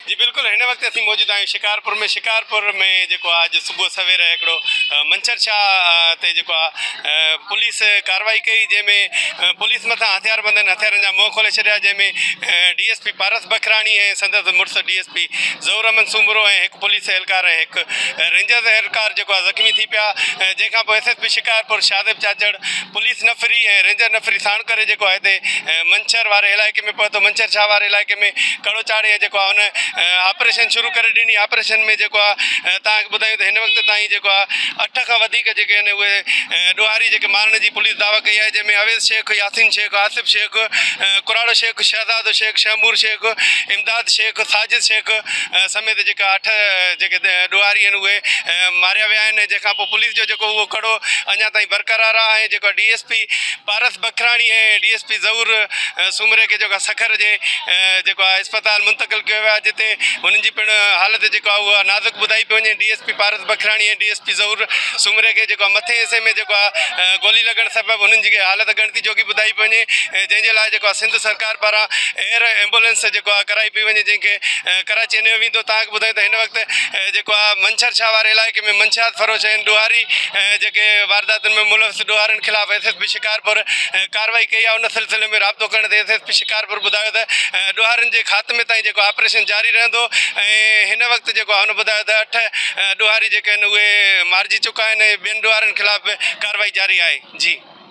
جي بلڪل هن وقت اسين موجود آهيون شڪارپور ۾ شڪارپور ۾ جيڪو آهي اڄ صبح سوير هڪڙو منڇر شاهه تي جيڪو آهي پوليس ڪارروائي ڪئي جنهن ۾ پوليس مٿان هٿياربندن هٿيارن جا منهن کولي ڇڏيا جنهن ۾ D S P Paras Bakhrani ۽ سندس مڙس D S P Zahoor Ahmed Soomro ۽ هڪ پوليس اهلڪار ۽ هڪ رينجرز اهلڪار جيڪو آهي زخمي ٿي پيا جنهن کان پوء S S P Shikarpur Shahzeb Chachar police نفري ۽ رينجر نفري ساڻ ڪري جيڪو آهي هتي منڇر واري علائقي ۾ پهتو منڇر شاهه واري علائقي ۾ ڪڙو چاڙهي ۽ جيڪو آهي ان آپريشن شروع ڪري ڏني آپريشن ۾ جيڪو آهي توهان کي ٻڌايون ته هن وقت تائين جيڪو آهي اٺ کان وڌيڪ جيڪي آهن اهي ڏوهاري جيڪي مارڻ جي پوليس دعويٰ ڪئي آهي جنهن ۾ اويس شيخ ياسين شيخ آصف شيخ ڪراڙو شيخ شهزادو شيخ شهمور شيخ امداد شيخ ساجد شيخ سميت جيڪا اٺ جيڪي ڏوهاري آهن اهي ماريا ويا آهن جنهن کان پوء پوليس جو جيڪو اهو ڪڙو اڃا تائين برقرار آهي ۽ جيڪو D S P Paras Bakhrani ۽ D S P Zahoor سومري کي جيڪو سکر جي جيڪو آهي اسپتال منتقل ڪيو ويو آهي جتي هنن جي پڻ حالت جيڪو آهي اها نازڪ ٻڌائي پئي وڃي D S P Paras Bakhrani ۽ D S P Zahoor سومري کي جيڪو مٿي حصي ۾ جيڪو آهي گولي لڳڻ سبب هنن جي حالت ڳڻتي جوڳي ٻڌائي پئي وڃي جنهن جي لاء جيڪو آهي سنڌ سرڪار پاران ايئر ايمبولينس جيڪو آهي ڪرائي پئي وڃي جنهن کي ڪراچي نيو ويندو توهان کي ٻڌايون ته هن وقت جيڪو آهي منڇر شاهه واري علائقي ۾ منشيات فروش ۽ ڏوهاري جيڪي وارداتن ۾ ملوث ڏوهارين خلاف ايس ايس پي شڪارپور ڪارروائي ڪئي آهي ان سلسلي ۾ رابطو ڪرڻ تي ايس ايس پي شڪارپور ٻڌايو ته ڏوهارين جي خاتمي تائين جيڪو آپريشن جاري رهندو ۽ هن وقت جيڪو آهي هن ٻڌايو ته اٺ ڏوهاري جيڪي آهن اهي مارجي چڪا آهن ۽ ٻين ڏوهارين خلاف به ڪارروائي جاري آهي جي.